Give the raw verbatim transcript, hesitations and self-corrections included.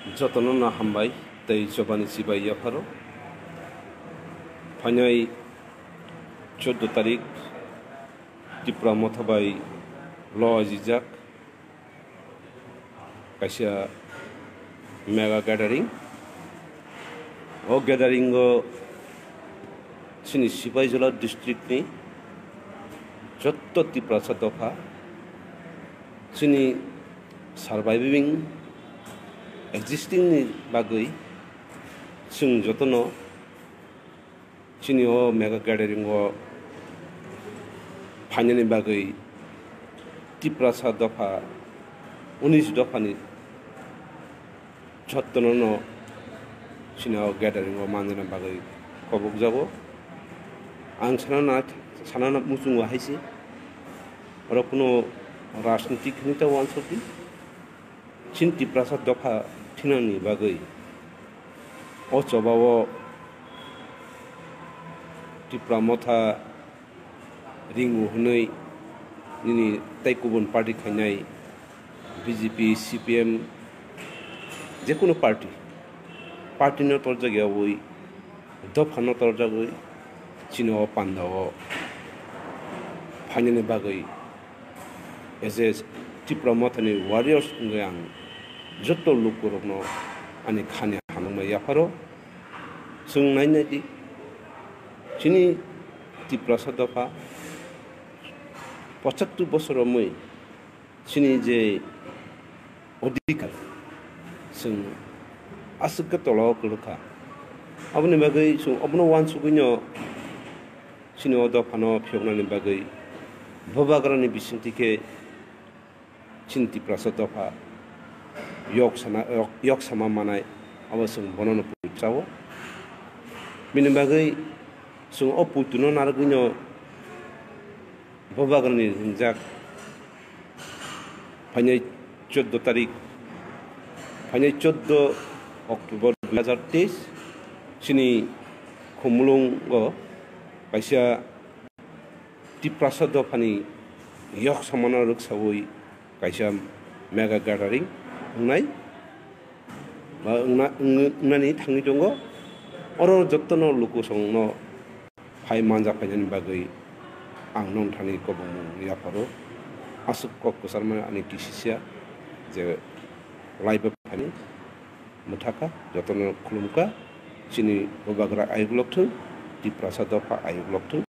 Jotono no hambai tei chobani chibai yapharo. Phainai chwddo tarik Tipra Motha bai lojijak kaisa mega gathering. O gathering o chini Sipaijala district ni jotto Tiprasa dopha chini surviving existing ni bagwi chwng jotono chini o mega gathering o phainani bagwi Tiprasa dopha unis dophani jottono no chini o gathering o manjana bagwi kobokjago. Ang sanana, sanana muchungo hai se, oro kuno rajnitik hinwi ta uansukdi. Chini Tiprasa dopha thinani bagwi o choba o Tipra Motha ringo hwnwi nini tei kubun party khainai B J P, C P M, jekunu party, party no torjak yawi, dopha no torjagwi chini o panda o phainani bagwi as a Tipra Mothani warriors wngwi ang joto lukurokno ani khani hamjakma yapharo. Chwng nai nai di, chini Tiprasa dopha pochattor bosor romwi chini je odhikar chwng aswk khe tola o kwlwkha. Aboni bagwi chwng obono uansugwino chini o dophano phiyoknani bagwi bubagrani bisingtwi khe chini Tiprasa dopha yok sana, yok, yok sama manai, abo chwng bonono pui chao. Bini bagwi chwng o puituno narwgwino bubagrani ringjak phainai chwddo tarik, phainai chwddo October dui hazar teis chini Khumulwngo kaisa Tiprasa dophani yok samano rwksawi kaisa mega gathering wngnai ba wngna-, wng-, wngnani thangwi tongo. Oro jotono lukusongno phai manja phainani bagwi ang nongthani kobongmung yapharo. Aswk kok kwcharmani ani kisisa je live-o phaini mwthakha, jotono khulumkha, chini bubagra ayuk lokthwng, Tiprasa dopha ayuk lokthwng.